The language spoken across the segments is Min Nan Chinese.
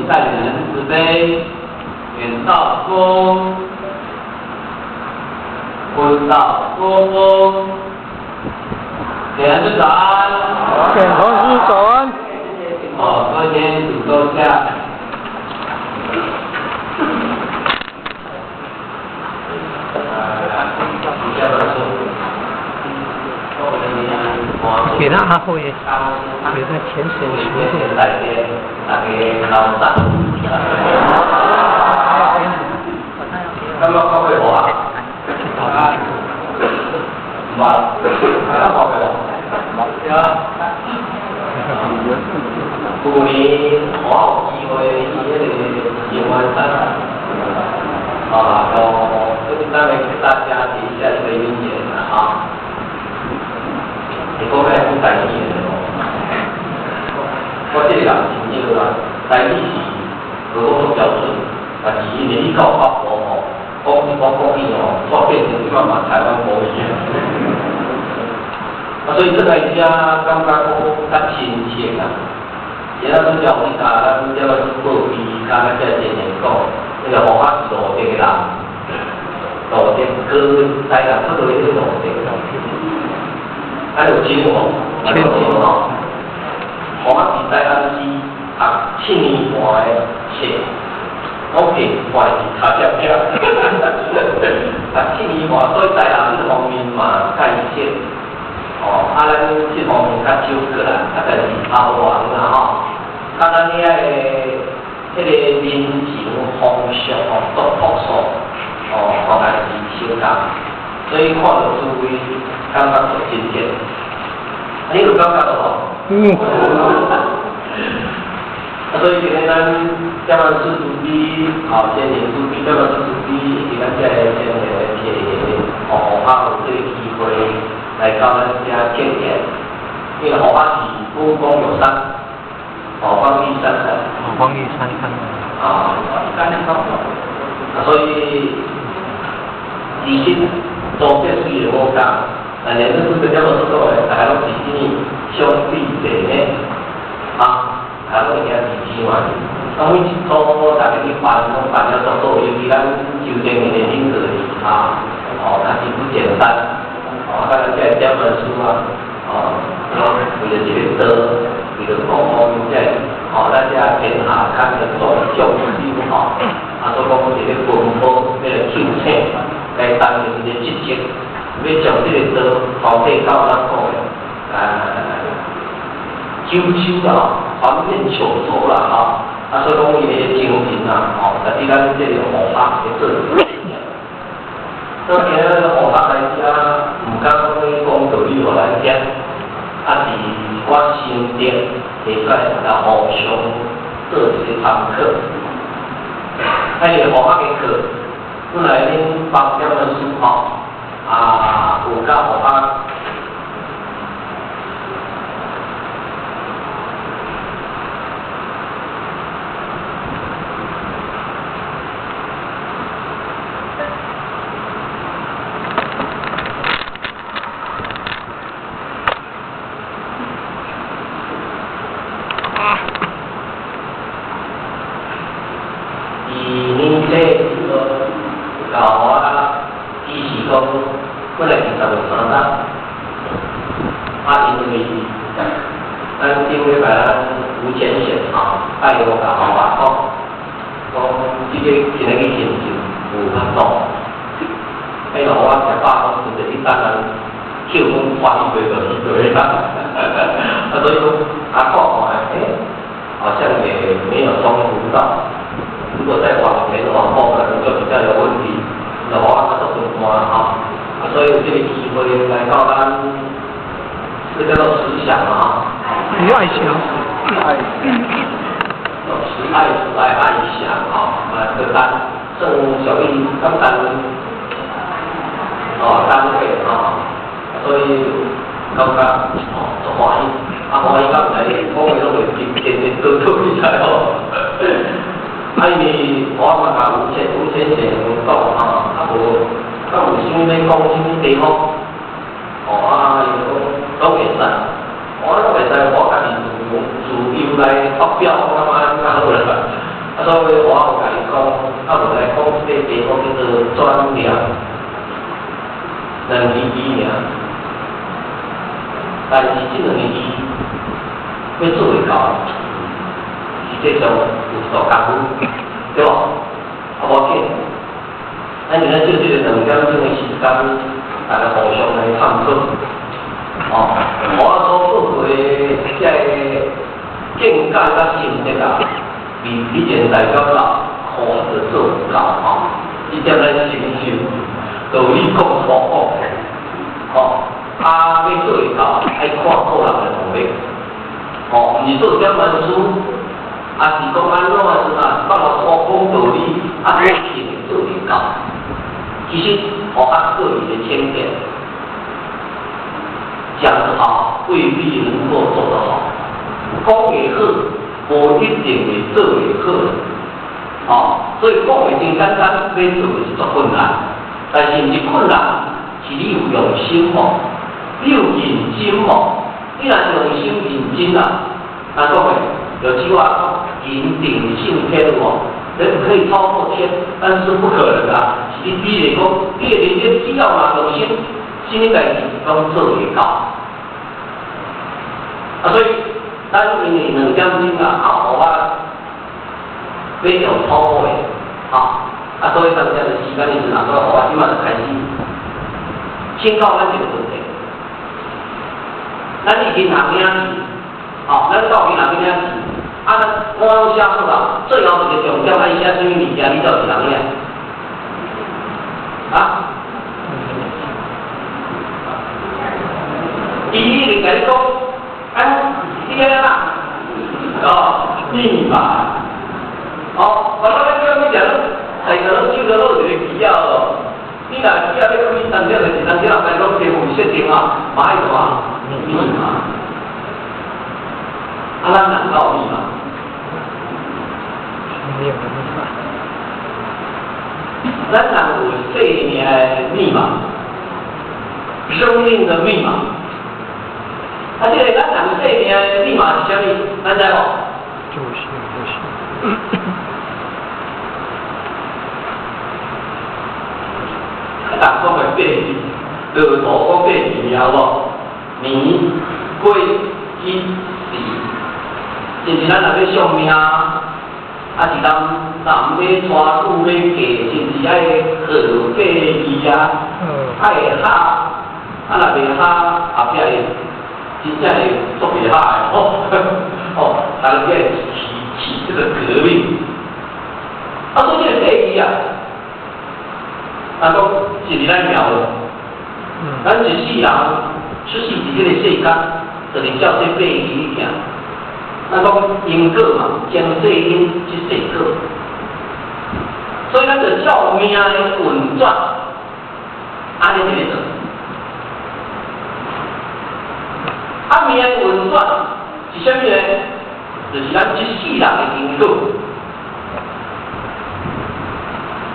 请代理人慈悲，愿道公，闻道公，简师早安。简老师早安。哦，各位先请坐下。給他阿慧，給他淺顯熟大家老早。感覺講會好啊？唔係，講會好。舊年我有機會去彼个合歡山，啊，就這邊當然給大家提一下這個淵源啦，啊。你講來講台語的哦，我這個人真少啦，台語是無講標準，但是因為你到北部吼，講一講國語吼，煞變成這擺嘛台灣國語。啊，所以轉來遮感覺講較親切啦。今仔拄才有去共咱這個報備，共咱遮前人講，那個黃仔是羅竹的人，羅竹哥台南出來彼個羅竹。啊，有親無？親吼。黃仔佇台南市讀7年半的冊，我計看是尻點點，讀7年半，所以台南這方面嘛較熟。哦，啊，咱這方面較少過來，啊，但是頭黃啦吼，較咱遐个彼个民情風俗吼，都樸素，哦，大概是相仝，所以看著諸位感覺就親切。你有感覺無？嗯。啊，所以今日咱蔣萬師慈悲，吼，先賢慈悲，蔣萬師慈悲，以及咱遮个先賢的提哦，予有這個機會來到咱遮見面，因為予我是五峰有山，哦，方玉山的。哦，方玉山看。啊，啊，所以其實組織雖然無仝，但是咱拄則蔣老師講的，大家攏是啥物兄弟姐妹，啊，大家攏兄弟姊妹。啊，每一組大家去辦，攏辦了足多，尤其咱周邊的領導啊，哦，較是不簡單。哦，啊，咱這個蔣萬師啊，哦，為著這個道，為著講哦，這個，哦，咱這天下較個做眾生吼，啊，所講一個奔波，欲來請請，來擔任這個職責，欲將這個道傳遞到咱講的，九州啦，傳遍九州啦，吼，啊，所以講伊的精神啊，吼，在佇咱這個護學的做。所以今仔日護學來遮，毋敢講欲講道理予咱聽，啊是我心得會使來互相做一個參考。啊，因為護學的課，本來恁幫蔣老師吼，啊有教護學。年底教我只是講，本來是10月30，啊，因為咱頂禮拜咱吳淺顯吼，拜託共我講，講這個今日去慶祝無法度，彼落我食飽講，就去等人扣阮歡喜袂落去對啊，啊所以講啊看看，欸，好像也沒有衝突到。如果再往前往後，可能就比較有問題。那我較足長段吼，啊，所以有這個機會來到咱，這叫做慈祥嘛吼。愛祥。愛慈愛慈愛愛祥吼，啊，這單算屬於簡單哦單位吼，所以感覺哦足歡喜，啊歡喜到來講話攏會甜甜甜嘟嘟你知無？啊，因為我嘛共吳淺顯講吼，啊無，敢有啥物欲講啥物地方？哦啊，伊就講攏會使，我攏會使，我家己自由來發表，我感覺按呢較好啦。啊，所以我有共伊講，啊，無來講這個題目叫做轉念，兩字字爾，但是這兩個字欲做會到，實際上有一道工夫，對無？啊，無要緊，咱今仔借這個2點鐘的時間，大家互相來探討。哦，我所報告的這个見解佮心得啊，未必然代表啦科學做會到吼。這點咱承受，道理講粗講，吼，啊，欲做會到，愛看個人的努力。哦，毋是做點文書，抑是講按怎的時陣啊，放落粗講道理，啊，一定會做會到。其實，哦，啊，個人的淺見，講得好，未必能夠做得好；講會好，無一定會做會好。哦，所以講會真簡單，欲做是足困難。但是毋是困難，是你有用心無？你有認真無？你若用心認真啊，咱講的有句話，人定勝天無？人可以超過天，但是不可能啊！是你比如講，你的認真只要嘛用心，啥物代誌攏做會到。啊，所以咱因為2點鐘啊，啊，予我欲用草稿的，啊，啊，所以當這個時間的時陣，所以予我這馬就開始請教咱一個問題：咱佇銀行領錢，哦，咱到銀行去領錢，啊，咱我攏寫好啊，最後一個重點愛寫啥物物件，你才有通領？啊？伊一定共你講，哎，你按怎？哦，密碼。哦，我咱叫物件攏，大家攏手都攏有一個機仔哦。你若機仔欲開當點就是當點，來攏客戶設定啊，嘛愛什麼密碼？啊，咱人有密碼？沒有密碼。咱人有生命的密碼，生命的密碼。啊，這個咱人生命的密碼是啥物？咱知無？就是就是。人講的八字，路途講八字爾無？年、月、日、時，就是咱若欲相命，啊是人男欲娶女欲嫁，甚至愛號八字啊，愛合，啊若袂合，後壁會真正會做袂合的吼，哦，人家會起起這個革命。啊，所以這個八字啊，人講是佇咱廟的，咱一世人出世佇這個世間，就是照這八字去行。咱講因果嘛，前世因，這世果。所以咱就照命的運轉，按呢佇咧做。啊，命的運轉是啥物呢？就是咱這世人的因果。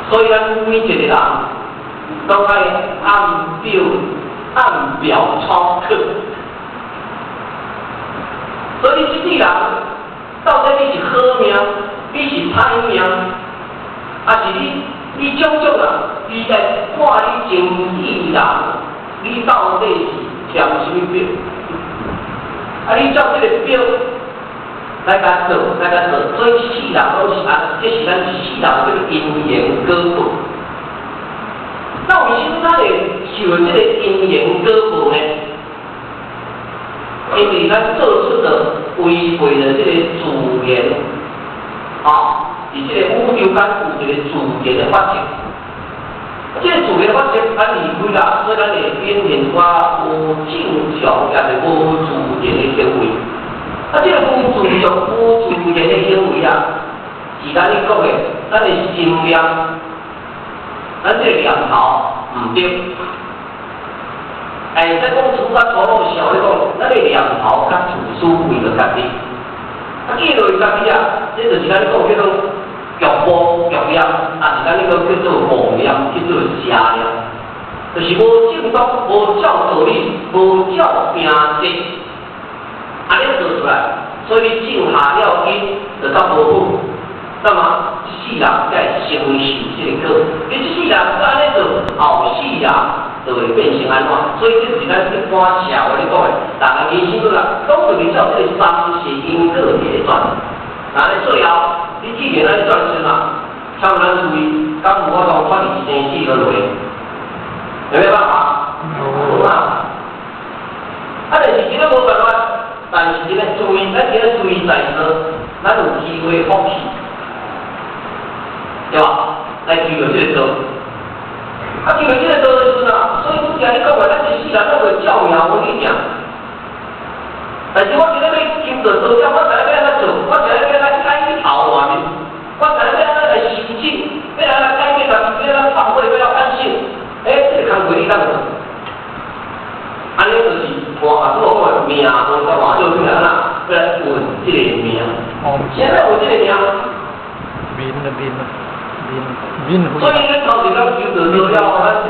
所以咱每一個人攏愛按表操課。所以這世人到底你是好命，你是歹命，抑是你種種啊？伊來看你前世人，你到底是添啥物表？啊，你照這個表來共做，來共做，所以世人攏是按，這是咱世人叫做因緣果報。那為啥物咱會受這個因緣果報呢？因為咱做出了違背了這個自然，啊，佇這個宇宙間有一個自然的法則。這個自然法則咱離開啦，所以咱會顯現出無正常也是無自然的行為。啊，這個無正常、無自然的行為啊，是咱咧講的，咱的心念，咱這個念頭毋對。哎，咱講出較粗魯小咧講，咱的念頭較自私為著家己。啊，記落家己啊，這就是咱講叫做局部局念，啊是咱咧講叫做妄念，叫做邪念，就是無正當、無照道理、無照平則，按呢做出來，所以你種下了因，就較無好。那麼這世人才會承受這個果。你這世人閣按呢做，後世人就會變成按怎？所以這是咱一般社會咧講的，人的人生路啊，攏就是照這個三世因果佇咧轉。那咧最後，你既然按呢轉時啊，請問咱注意，敢有法度脫離生死輪迴？有沒有辦法？無啊。啊，但是這個無辦法，但是這個注意，咱這個注意在座，咱有機會福氣，對吧？來求著這個道。啊，求著這個道的時陣啊，所以拄才你講的，咱一世人攏會照命無去行。但是我今日欲求著道了，我知影欲按怎做，我知影欲按怎改頭換面，我知影欲按怎來修正，欲按怎改變家己，欲按怎懺悔，欲按怎反省。欸，這個工課你當做？按呢就是我啊，拄我講的命，無甲換做咩啊？欲來問這個命，啥欲問這個命？面啊面啊面面。所以咱頭一工求著道了，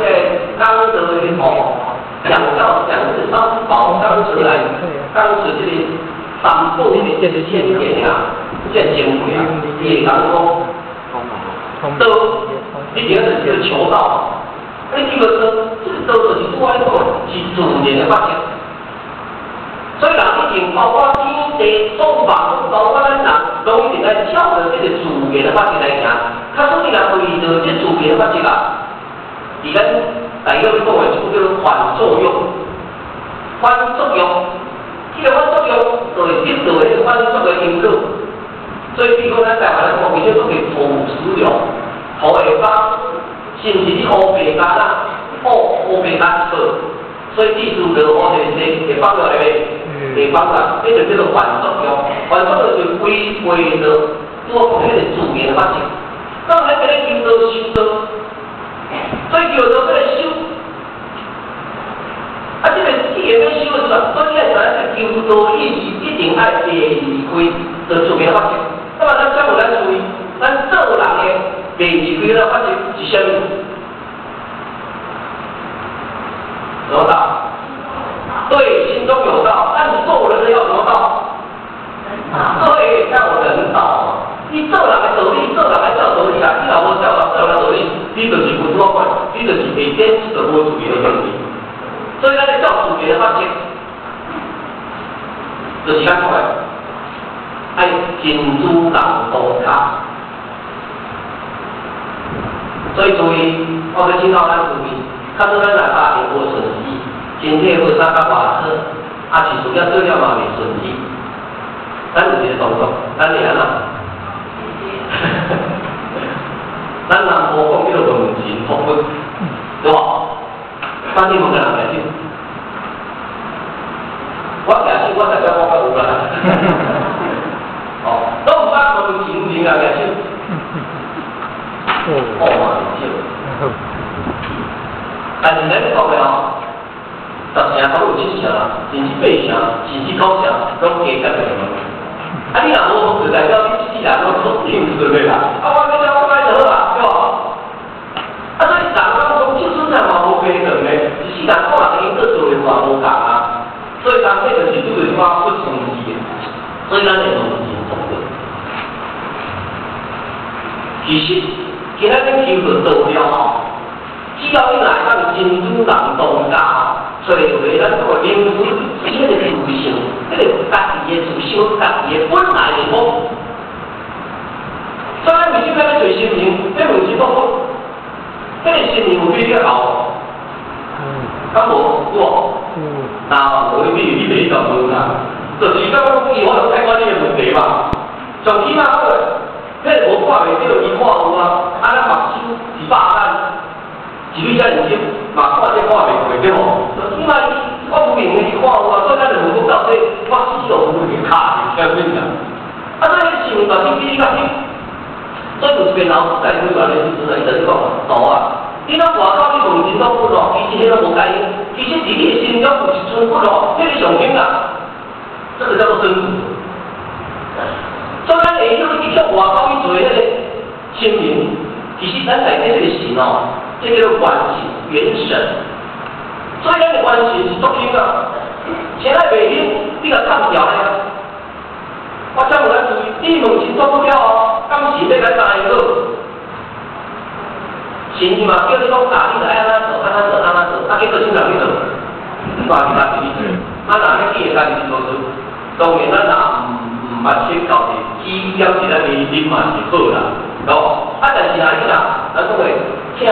咱這個功德的哦，講到講這個三寶剛出來，剛出這個三寶這個顯現啊，這個前輩啊，伊會講講，道，你這個是求道。你求著道，這個道就是拄仔講的，是自然的法則。所以人一定包括天地眾萬物，包括咱人，攏一定愛照著這個自然的法則來行。假使你若違著這自然的法則啊，佇咱大約咧講的，這個叫做反作用。反作用，這個反作用就會得到彼個反作的因果。所以，比如講咱台灣人講，為啥講叫土石流？土會崩，是毋是你烏白干啊？烏烏白干錯，所以地主落雨就是會放落來袂？會放啦，這就叫做反作用。反作用就是違背著拄仔講彼個自然法則。當咱今日求道修道，所以求道欲來修。啊，這個既然欲修的時陣，所以你愛知影，求道意義一定愛袂離開著自然法則。那麼咱請問咱注意，咱做人的袂離開的法則是啥物？什麼道？對，心中有道。但是做人的要什麼道？對，要人道。你做人的道理，做人愛照道理啊！你若無照做人道理，你就是無主管，你就是會顛就無自由的行為。所以咱咧照自然的法則，就是咱講的，愛真主人當家。所以注意，我欲請教咱注意，假使咱若家庭無順意，身體無啥較偌好，啊是事業做了嘛袂順利，咱有一個動作，咱會按怎？咱南部講叫做問神託佛，對無？反正問個人舉手，我舉手，我代表我較有啦。哦，攏毋捌問神靈啊舉手。哦，嘛是少。但是咱講的哦，十成都有七成，甚至八成，甚至九成，攏加減會問。啊，你若無就代表你一世人攏做挺順的啦。啊，我欲怎我改就好啊，對無？啊，所以人攏講這陣嘛無平等的，一世人看人因果做的嘛無仝啊。所以當這就是拄著這款不順意的，所以咱會問神託佛。其實，今仔日求著道了後，只要你若會當真主人當家，找回咱講的靈魂，彼個自性，彼個家己的自性，家己的本來面目。所以咱為啥物欲揣神明，欲問神託佛？彼個神明有比你較𠢕？敢無？有無？若無，你你袂去共問啦。就是感覺講伊可能解決你的問題嘛。上起碼講，彼個無看袂著，伊看有啊。啊，咱目睭是肉眼，一對遮爾深，嘛看這看袂過，對無？起碼伊我有明的，伊看有啊，所以咱就問講到底我死路有會卡是啥物啊？啊，所以神明嘛是比你較深。所以有一遍老師在開完的時陣，伊就是講道啊，你若外口去問神託佛咯，其實彼攏無解用，其實佇你的心中有一尊佛咯，彼個上興啊，這個叫做真如。所以咱會曉去向外口去揣彼個神明，其實咱內底彼個神哦，這叫做原神、元神。所以咱的元神是足興啊，啥物袂興，你共崁牢咧。我請問咱注意，你問神託佛了後，敢是神欲共答應好，神伊嘛叫你講啊，你著愛按怎做，按怎做，按怎做，啊，結果啥人去做？嘛是家己去做。啊，若欲去會家己去做做，當然咱若毋捌學到是起點是咱的啉嘛是好啦，哦，啊，但是若你若咱講的請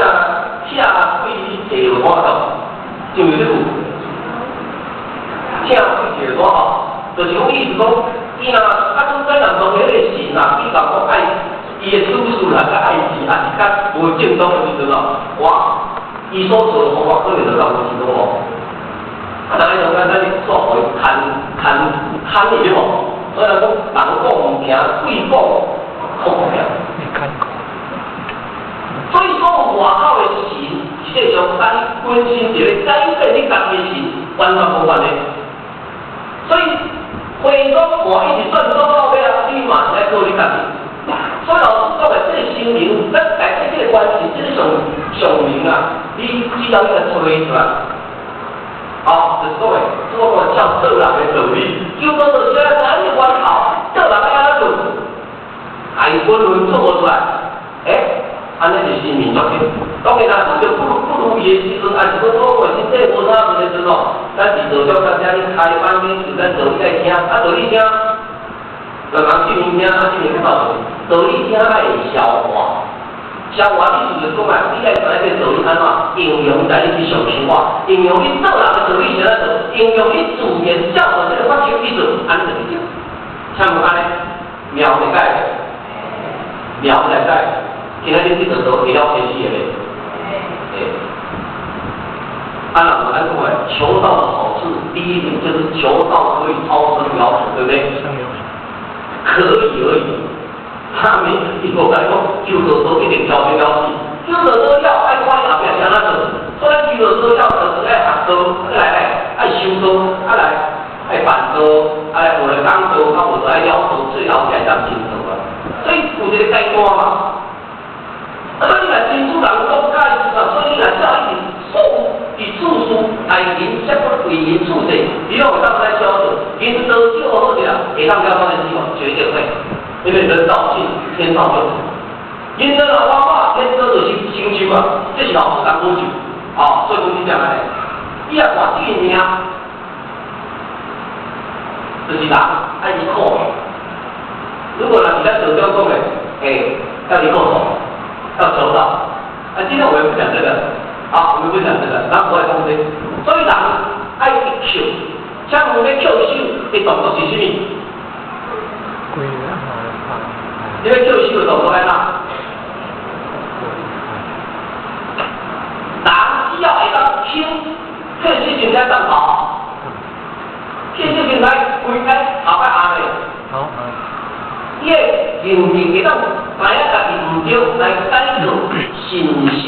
請鬼坐有法度，就有這句，請鬼坐有法度，就是講意思講，伊若啊，總咱人當彼個神啊，比較講愛伊的處事啦，較愛錢，抑是較無正當的時陣哦，哇，伊所做的方法可能就較無成功哦。啊，逐个種咱咱是煞予伊牽牽牽伊吼，所以人講人講毋聽，鬼講講毋聽。所以講外口的神，實際上佮你本身佇咧改變你家己的神完全無關係。所以回轉看一直轉轉到尾啊，你嘛是愛靠你家己。所以老師講的這個心靈，咱改變這個關係，這個上上明啊，你只要你來揣出來。哦，就是講的，這個叫做人的道理，求道就是愛知影源頭，做人愛按怎做，愛分分做無出來，欸，按呢就是命足緊。當然啦，拄著不如意的時陣，抑是講講話身體無啥問的時陣哦，咱佇道場咱遮去開班去，咱道理愛聽，啊道理聽，兩人這面聽，啊這面去鬥道理聽愛會消化。消化意思就是講啊，你愛知影這道理按怎應用在你日常生活，應用你做人的道理是按怎做，應用你自然照著這個法則去做，按呢就是對。請問按呢，妙會改？妙會改？今仔日這個都會曉開始的袂？會。啊，若咱講的求道的好處，第一點就是求道可以超生了死，對不對？可以而已。他沒伊無共你講，求道都一定超生了死，求道都了愛看你後壁是按怎做，所以求道都了就是愛學道，來來愛修道，啊來愛辦道，啊來學來講道，啊無就愛了道，最後才會當成道啊。所以有一個階段嘛。啊，所以你若真主人講教伊啊，所以你若照一直處佇處事待人接物為人處世，你攏會當使曉得，因道少好者，會當了解的死亡，絕對會。因為人道盡，天道就成。因道若圓滿，天道就是成就啊，這是老師共保證。哦，所以講真正按呢，你若看這個命，就是人愛依靠的。如果若是咱道長講的，欸，要依靠什麼？要求道。啊，今天我們不講這個，啊，我們不講這個，咱不愛講這個。所以人愛去抾，請問欲抾手的動作是啥物？你欲抾手的動作按怎？人只要會當抾，抾手就來當頭，抾手就來規開頭較紅的。伊的認定會當知影家己毋對，來改過，信心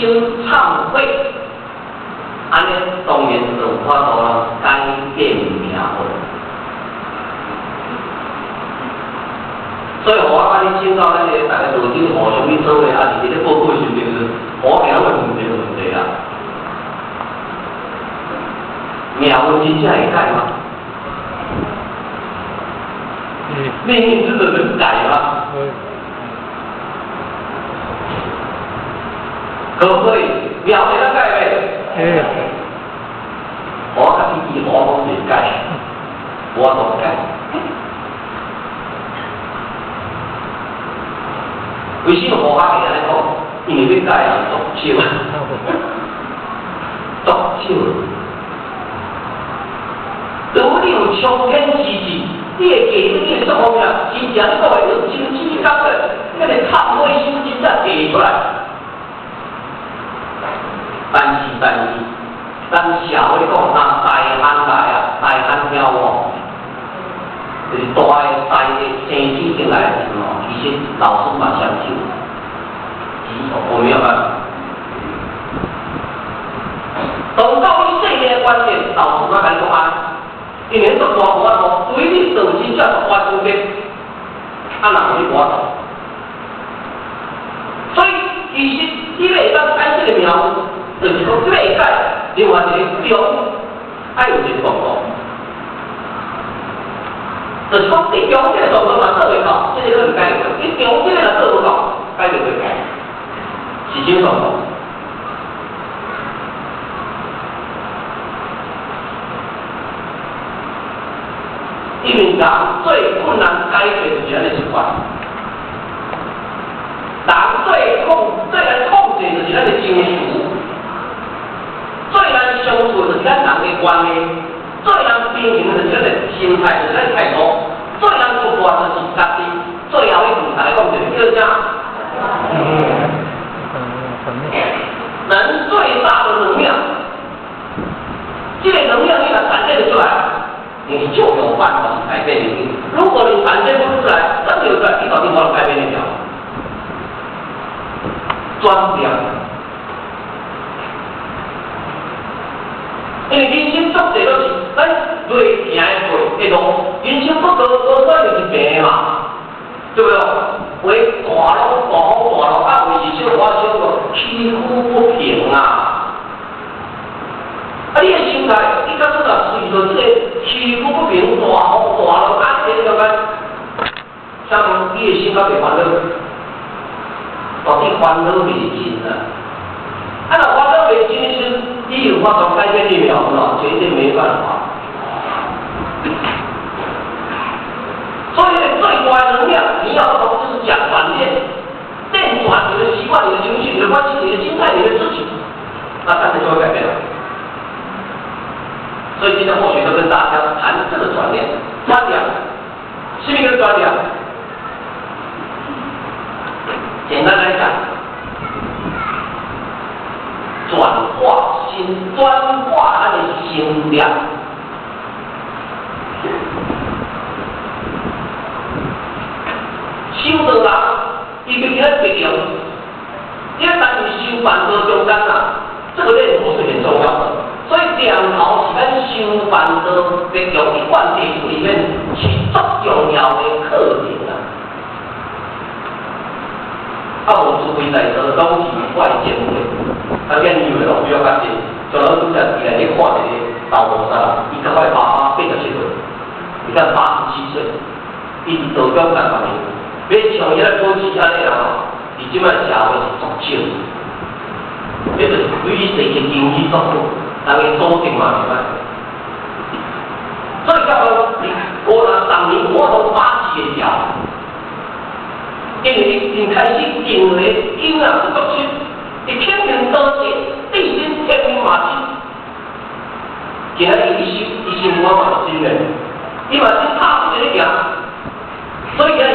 懺悔，按呢當然就有法度啦，改變命運。所以，予我佮你請教咱個逐个道長互相去做伙，抑是佇咧報告時陣，我驚會問一個問題啊：命運真正會改嗎？命運真的能改嗎？可不可以？命會當改袂？我較記憶，我講袂改，我都改。為什麼無法會按呢講？因為欲改人足少，足少。如果你有衝天之志，你會記得你的這方面，真正你講的有真正感覺，那個懺悔心真正提出來。但是，咱社會講，若大漢來啊，大漢了哦，就是大个大个生起進來的時陣哦，其實老師嘛相信，我沒有辦法。當到你細漢的關鍵，老師嘛共你講啊，因為你足大無法度，對你道真正大分別，啊，若無你無法度。所以其實你欲會當改這個命運，就是講你欲會改，另外一個中愛有一個動作，就是講你中這個動作若做袂到，這個閣毋改袂。你中這個若做無到，改變袂改，是啥狀況？因為人最困難改變就是咱的習慣，人最難控制就是咱的情緒，最難相處就是咱人的關係，最難平衡就是咱的心態，就是咱的態度，最難突破就是家己。最後一句來講就是叫啥？人最大的能量，這個能量你若展現出來，你就有辦法去改變命運。如果你展現不出來，真有出來，你到底無改變得了？轉變，因為人生足濟攏是咱累行的過的路，人生不過過轉就是平的嘛，對不對？有大浪大風大浪，啊，有是小可小可起伏不平啊。啊，你的心態，你假使若隨著這個起伏不平、大風大浪，啊，這個感覺，像你的心較袂煩惱，到底煩惱袂盡啊。啊，若煩惱袂盡的時陣，你有法度改變你沒有？絕對沒辦法。所以最大的能量，你要懂就是講轉念，變轉你的習慣、你的情緒、你的關係、你的心態、你的自己，那大家就會改變了。所以今天或許就跟大家談這個轉念，轉念，什麼叫轉念？簡單來講，轉化心，轉化咱的心念。修道人，伊就叫咱別用，因為當你修辦道中間啊，這個念頭是很重要的。所以念頭是咱修辦道別用一貫地裡面是足重要的課程啊。啊，無諸位在座攏是我的前輩，啊，今年為了不要較濟，像咱拄才起來咧看一個老菩薩，伊甲我的爸爸87歲，伊才87歲，伊佇道中間嘛，欲像伊咧保持按呢啊，佇這擺社會是足少，彼就是對伊世界經濟足好，人的組織嘛袂歹。所以講，50、60年我都把持會牢，因為伊開始定的經啊是足深，伊肯定多真，地心天命嘛真。今仔日伊修，伊心我嘛是真的，伊嘛是拍不一个行。所以今日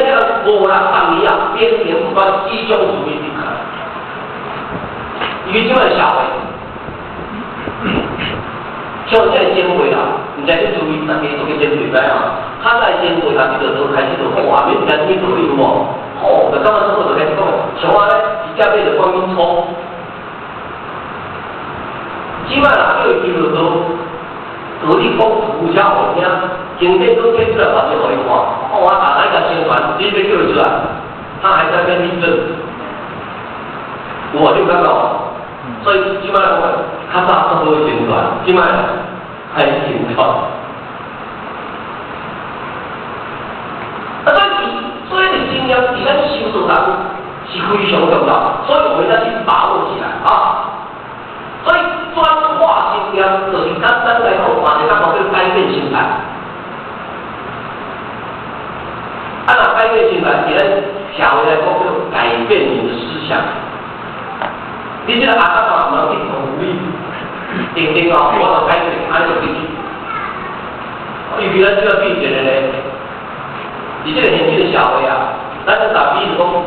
50、60年啊，變成不斷始終如一的。伊這擺社會，像這個前輩啊，毋知你注意，大家做個前輩知啊？較早前輩啊，伊就都開始就好啊，免知啥物道理有無？好，就感覺說就開始講，像我咧，直接買就講緊粗。這擺若叫伊叫做道理講出遮予聽，經典都提出來，嘛是予伊看。哦，我打來個宣傳，你欲叫伊出來，他還在那邊立正。有無這感覺？所以這擺講，較早足好宣傳，這擺歹宣傳。啊，所以經驗佇咱修道人是非常重要，所以我們要去把握起來啊。所以轉化心念，就是簡單來講，嘛是感覺叫改變心態。啊，若改變心態，佇咱社會來講，叫改變你的思想。你這個阿媽嘛，毋通去同意，定定哦，我就改變，按呢就對去。尤其咱這個變一個咧，佇這個現今的社會啊，咱就比如講，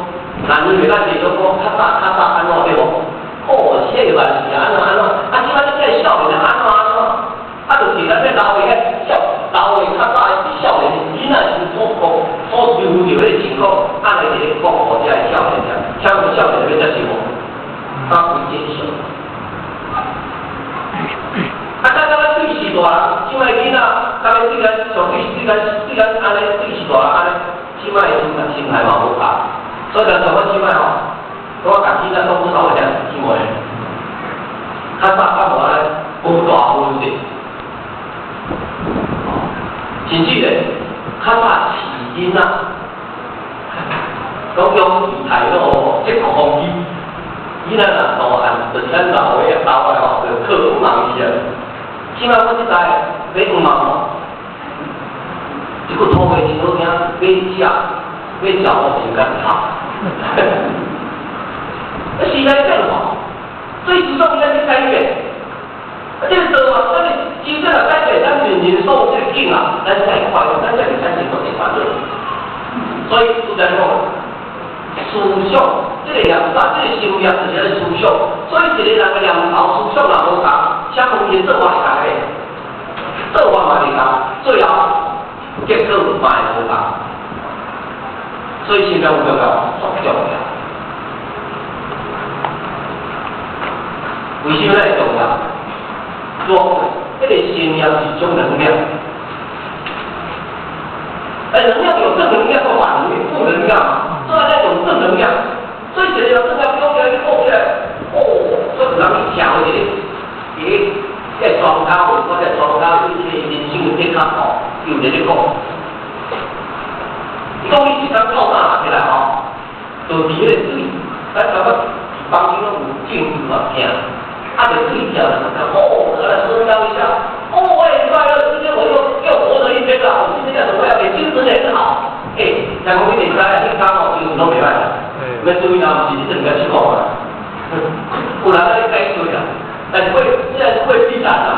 男女袂當是講較早較早按怎對無？哦，這個嘛是按怎按怎，啊，這擺這個少年按怎按怎，啊，就是咱這老的少老的較早的少年囡仔是所講所受著的情況，按呢佇咧講予這个少年聽，請問少年欲接受無？他不接受。啊，咱咱對視大人，這擺囡仔，咱對咱像對對咱對咱按呢對視大人按呢，這擺的心態嘛無仝，所以咱像我這擺吼，我共囡仔講不少話聽姊妹，較早較無按呢，無大無細，甚至咧，較早飼囡仔，講叫伊抬咯，這個風機，伊咱若大漢，就是咱老的老的吼，就靠五萬去啊。起碼我這代買5萬哦，這個土話真好聽，買食買食好先較好。時代變化，所以思想應該去改變。啊，這個做法，咱的真正若改變，咱人人所有這個境啊，咱才會快樂，咱才會產生國際快樂。所以，拄才講思想，這個念頭，這個心念就是咱思想。所以，一個人的念頭思想若無仝，請問伊的做法會仝袂？做法嘛袂仝，最後結果嘛會無仝。所以，心念有重要，足重要。為什麼會重要？說，這個心念是一種能量。哎，能量有正能量和反能量、負能量嘛，所以那種正能量。所以一個人正能量起來，好起來，哦，所以有人去徛一個，佇個在莊家，或者莊家對這個人生的哲學吼，有在咧講。伊講伊一工透早起來吼，就佇彼個水，咱感覺房間攏有鏡子嘛，鏡，啊，就對照來看，哦，來深交一下，哦，我很快樂，今天我又活了一天了，我今天怎麼樣？欸，精神也很好。欸，像講你袂使啊，你講哦，精神攏袂歹啦。免注意啊，毋是你這個情況啊。有人咧解釋啦，但是會雖然是會必然啦，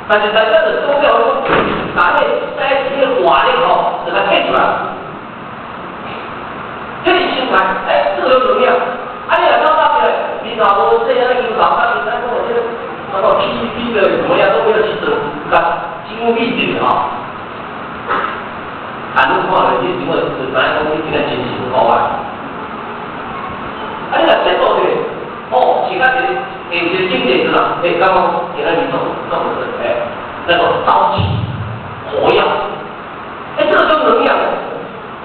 但是大家就宗教講，把那在這個活力吼，就來提出來。這個心態，欸，這個有能量。啊，你若透早起來，面頭無洗啊，油頭啊，面咱講這個那個 P 的怎麼樣都沒有去做，甲精力勁吼。啊，你看咧，你因為就知影講你今日精神好啊。啊，你若這做者，哦，是較一個下一個境界是啦，欸，感覺今仔日做做做欸，那個朝氣、活躍，欸，這個就能量，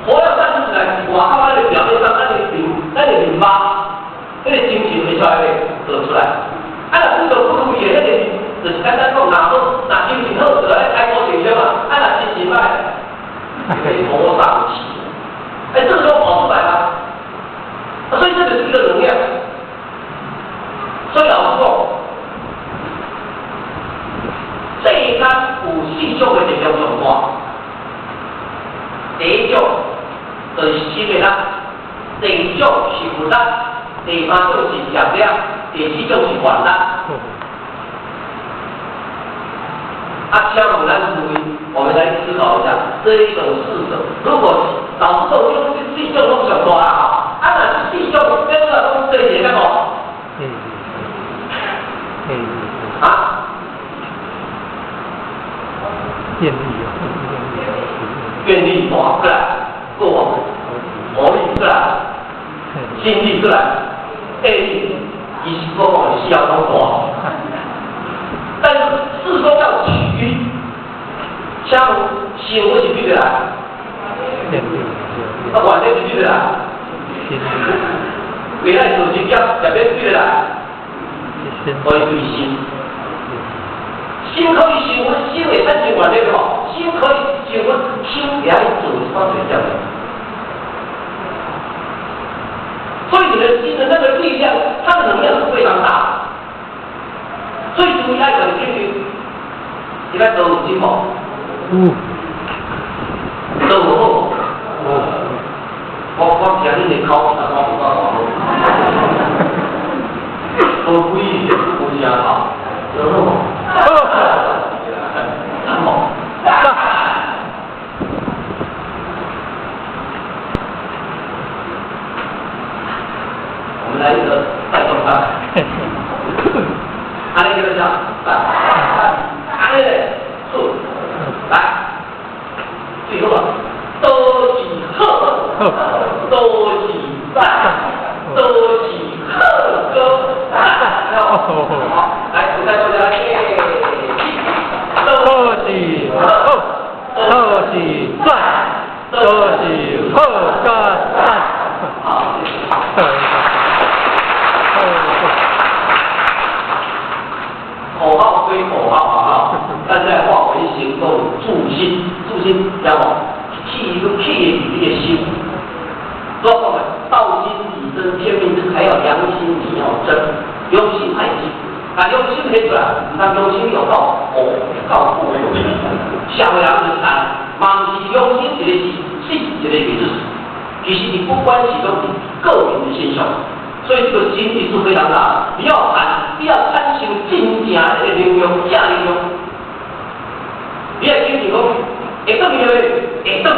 活躍散出來，外口咱的表面上，咱的面，咱的面貌，那個精神會出來袂？就出來。啊，若不做不如意的，那個就是簡單講，若好，若精神好，就來開高精神嘛。啊，若精神歹，頭喪氣。欸，這個時候跑出來了，啊，所以這個是一個能量。所以老實講，世間有四種的力量上大。第一種就是心的力，第二種是物力，第三種是業力，第四種是願力。啊，請問咱各位，我們來思考一下，這一種四種，如果老實講，這四種攏上大啦，啊，若四種變做講這一個無？啊？願力啊，願力大過來，過活力過來，心力過來，毅力，其實我講是四樣攏大，但是四種要取，像心我是比得來，啊，願力是比得來，未來做一業，業變比得來，所以對心，心可以想，心會產生願力吼，心可以想，手也愛做一寡這樣。所以你的心的那個力量，它的能量是非常大的。所以注意愛怎麼解決？你看都有進步，都有好。我聽恁的口氣，我無夠好。無鬼無聲好，有好無？好。我們來一個帶動唱，阿你叫啥？阿你咧，好，來，最好啊，都是好，都是讚，都是好歌，好，來，我再說一下，都是好，都是讚，都是好歌讚。好，謝謝。口號歸口號啊，但在化為行動，助心，助心，知無？氣都氣的是你的心。我講的道道心體真，天命真，還要良心你要真，良心愛真，啊，良心提出來，毋通良心有夠惡，夠過分。社會人就是安呢，嘛毋是良心一個是死，一個也是死。其實你不關係都是個人的現象，所以這個心力是非常大的。你要產生真正的能量，正能量。你要相信講，會轉去袂？會轉去，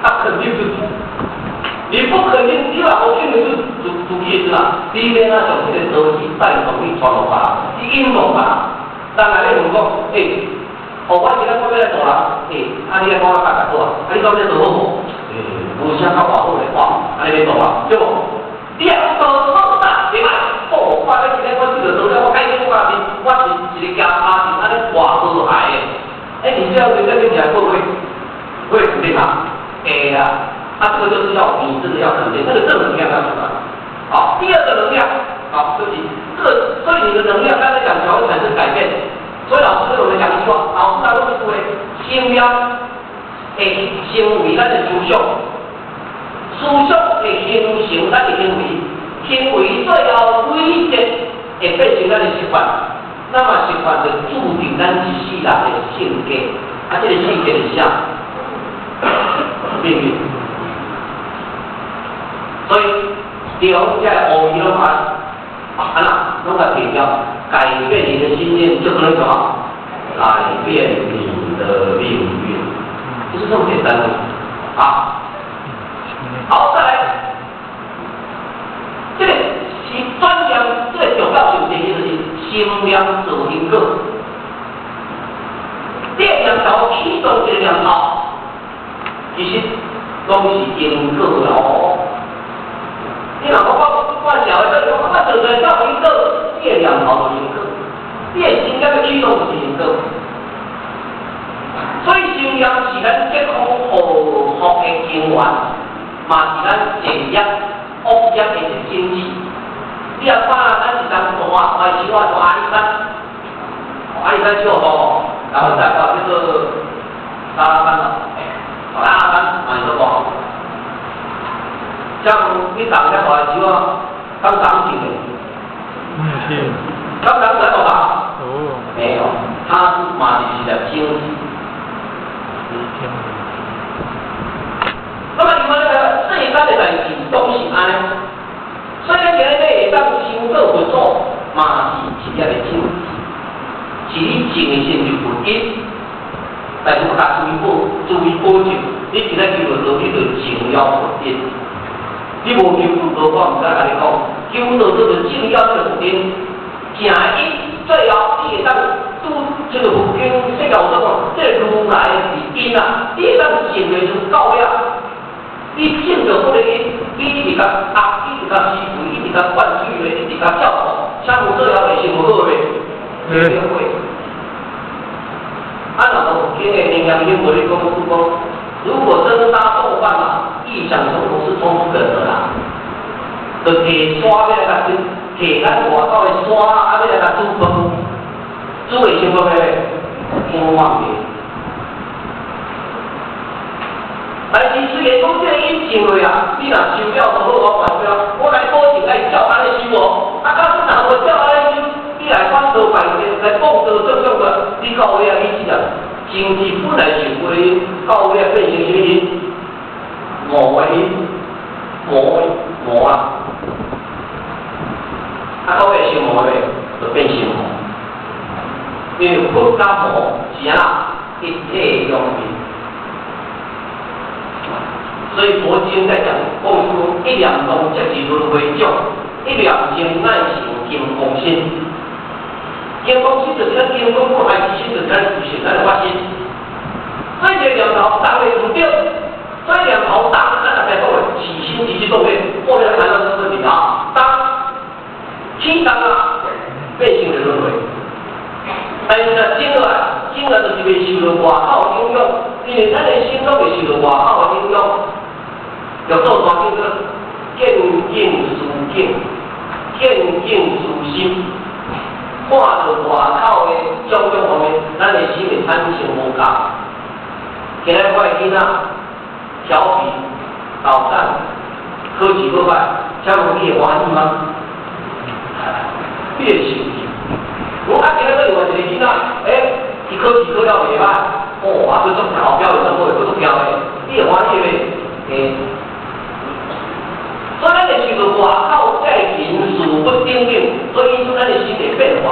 他肯定自己。你不肯定，你若無肯定自己是啦。你欲按怎將這個東西帶動去傳予別人，去引導別人。人來咧問講，欸，哦，我今仔我欲來渡人，欸，啊，你來講我較較好啊，啊，你講這做好無？欸，無啥較偌好咧，哇，按呢欲渡啊，對無？你若做好大袂歹，哦，我咧今仔我這個做了，我改變我家己，我是一個行跤是按呢偌和諧的。欸，你這樣人家聽起來會不會會肯定他？會啊，啊，這個就是要你真的要肯定，那個正能量要出來。好，第二個能量，好，對不起，這個所以你的能量剛才講才會產生改變。所以老師跟我們講一句話，老師來講一句話，心念會成為咱的思想，思想會形成咱的行為，行為最後累積會變成咱的習慣，那麼習慣就注定咱一世人的性格，啊，這個性格是啥？命運。所以，對這個烏魚攏啊，啊那攏共提掉，改變你的心念就可能什麼？改變你的命運，就是這麼簡單的。好，好，再來，這個是轉念，這個重要性第一就是心念造因果。這個念頭啟動這個念頭，其實攏是因果哦。你若講我社會說，我做出來才有因果，你的念頭就因果，你的心念的啟動就是因果。所以心念是咱健康禍福的根源，嘛是咱善業、惡業的一個種子。你若看咱一當大大樹啊，大阿里山，阿里山小河，然後再到叫做大拉山咯，大拉山嘛是這個。像你長遐大樹啊，敢長種的？嗯，是。敢長這麼大？哦。沒有，它是嘛是一粒種子。那麼另外那個世間的代誌攏是按呢，所以咱今日會當修到佛祖，嘛是一粒的種子，是你種的先是佛因。但是我較注意保，注意保證，你今仔求道，你就種了佛因。你無求道，我毋敢共你講，求道這就種了這個佛因，正因最後你會當拄這個佛經說教說講，這個如來是因啊，你會當證的就到了。你證著佛的因，你一直共壓，一直共思維，一直共灌水的，一直共照顧，請問最後會成無好袂？會會。啊，若無佛經的楞嚴經無咧講，講，如果真殺豆瓣啊，臆想成佛是衝不可得啦。就提沙欲來共煮，提咱外口的沙啊，欲來共煮飯，煮會成功袂？千萬袂。但是雖然講這個因種落啊，你若修了就好，我還了，我來保證愛照按呢修哦。啊，假使若無照按呢修，你來反道敗來講道種種的，你到尾啊，你這個經濟本來是有的因，到尾啊變成啥物因？無的因，無無啊。啊，到尾成無的，就變成無。因為佛佮魔是按怎一體兩面。所以佛經在講，講說一念動即是輪迴種，一念心乃是金剛心。金剛心就是咱金剛不壞之心，就是咱自性，咱的發心。所以這個念頭動的毋對，所以念頭動，咱大家講的起心起心動念，後面談到這個問題啊。當起動啊，變成了輪迴。但是若靜落來，靜落就是袂受到外口影響，因為咱的心攏會受到外口的影響。叫做啥叫做見境思境，見境思心，看著外口的種種方面，咱的心會產生無共。今仔我的囡仔調皮搗蛋，考試好歹，請問你會歡喜嗎？你會生氣？我啊，今仔閣另外一個囡仔，欸，伊考試考了袂歹，哦，啊，閣足姣，表現足好，閣足徛的，你會歡喜袂？會。所以咱會受著外口這人事物等等，所以因此咱的心會變化，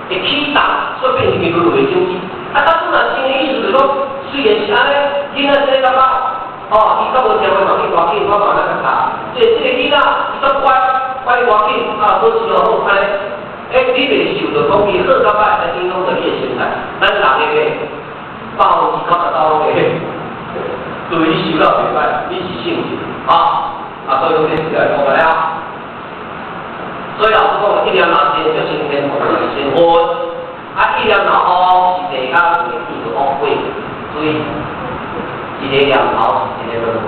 會起動，所以變成一個輪迴種子。啊，當初若真的意思就是講，雖然是按呢，囡仔這個感覺，哦，伊較無聽話嘛去外緊，我嘛來共教。這個囡仔伊足乖，乖外緊，啊，好事好按呢。欸，你袂受著講伊好甲歹來影響著你的心態。咱人會袂90%攏會，對你受了袂歹，你是聖人啊。啊，所以講這是來講來啊。所以老師講，一念若善就成天，成佛；啊，一念若惡是地下會變做惡鬼。所以一個念頭是一個輪迴。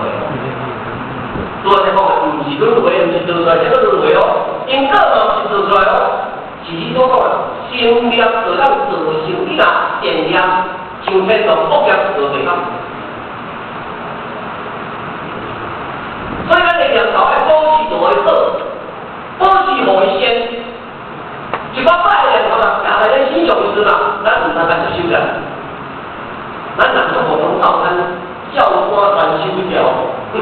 所以講，毋是輪迴，毋是做出來，這個輪迴哦，因果嘛毋是做出來哦，是你所講的生業就咱造成，你若善業上天堂，惡業落地獄。所以咱的念頭愛保持著會好，保持予伊善。一寡歹的念頭啦，行來咱身上的時陣啊，咱毋通共接受啦。咱若做無講照單，照單全收掉，哼，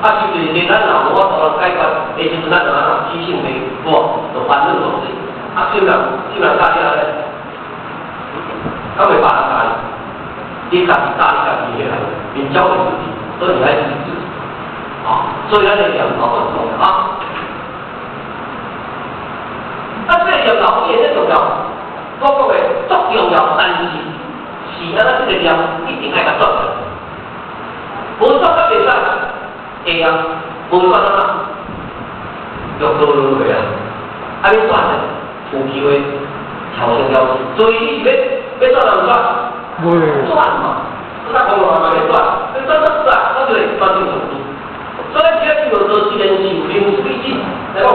啊收一個咱若無法度來解決，彼時陣咱就按怎起性命，無就煩惱落去。啊，誰人教你按呢？敢會別人教你？你家己教你家己的，面教會自己，所以你愛自己。啊，所以咱的念頭很重要啊。啊，這個念頭伊會最重要，我講的足重要，但是是按怎這個念一定愛共轉，無轉煞袂使，會啊，無轉按怎？六道輪迴啊，啊欲轉呢？有機會調整了事，所以你是欲轉抑毋轉？轉嘛，我講嘛嘛欲轉，欲轉轉轉，我就會轉成什麼？所以這個叫做自然受靈水質，來講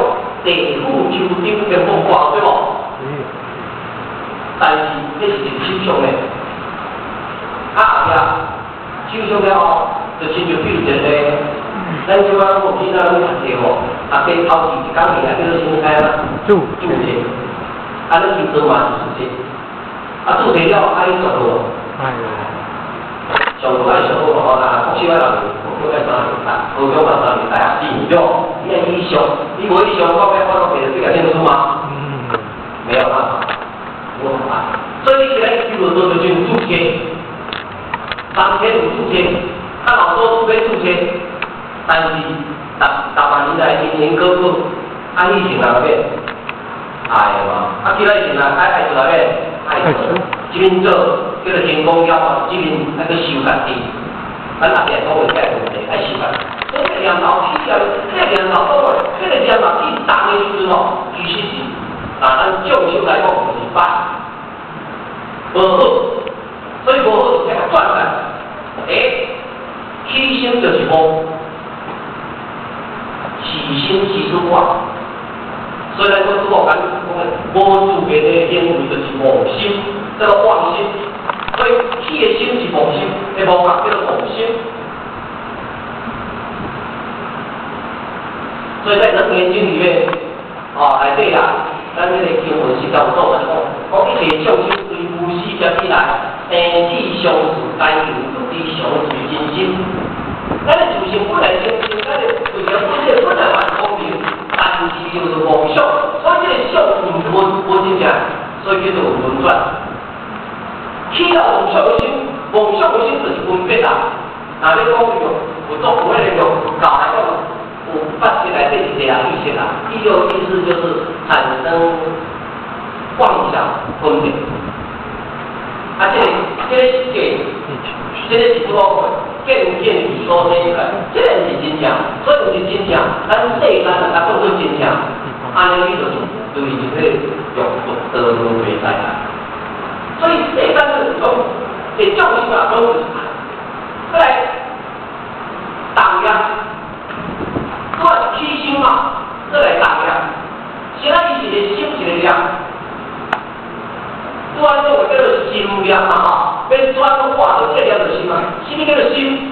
地府丘頂天福卦，對無？但是這是一個手相的，啊後壁手相了後，就親像比如一個，咱這擺有囡仔攏讀冊無？讀冊頭一工起來叫做啥物開啊？注注冊，啊，咱去做嘛是注冊，啊注冊了愛去上課無？愛。上課愛上好無？啊，國小愛人，國小愛3年，高中嘛3年，大學4年對無？你愛去上，你無去上，我欲我攏袂得這個證書嗎？沒有辦法，無辦法。所以你起來去做就進注冊，3天有注冊，較老多要注冊，但是逐逐萬年來因因果果，啊以前人變，愛嘛，啊起來以前人愛做啥物？愛做，這邊做叫做成功了後，這邊愛去修家己。咱後壁講話這個問題愛修家己。所以這個念頭起來，這個念頭講話，這個念頭起動的時陣吼，其實是，啊，咱眾生來講就是歹，無好，所以無好就共轉來。欸，起心就是妄，起心即是妄。所以咱講拄好講講無自然的行為就是妄心，叫做妄心。所以起的心是妄心，的妄啊叫做妄心。所以在《楞嚴經》裡面，哦，內底啊，咱這個經文是教導咱講，講一切眾生隨無始劫以來，生死相續，皆由不知相續真心。咱的自性本來清淨，咱的自性本來嘛是光明，但是叫做妄想，所以這個想毋無真正，所以叫做輪轉。起了妄想的心，妄想的心就是分別啦。若欲講用佛祖有彼個用佛教來講，有八識內底是第六意識啦。第六意識就是產生妄想分別。啊，這個是假，這個是怎講的？見見所生出來，這個毋是真正，所以毋是真正。咱世間若共當做真正，按呢你就是對這個六道輪迴在啦。所以世間就是講，這眾生啊，攏就是愛。再來，動業，拄仔是起心嘛，再來動業，現在伊是一個心一個念，拄仔講的叫做心念嘛吼，欲轉化就這個念就心啊，啥物叫做心？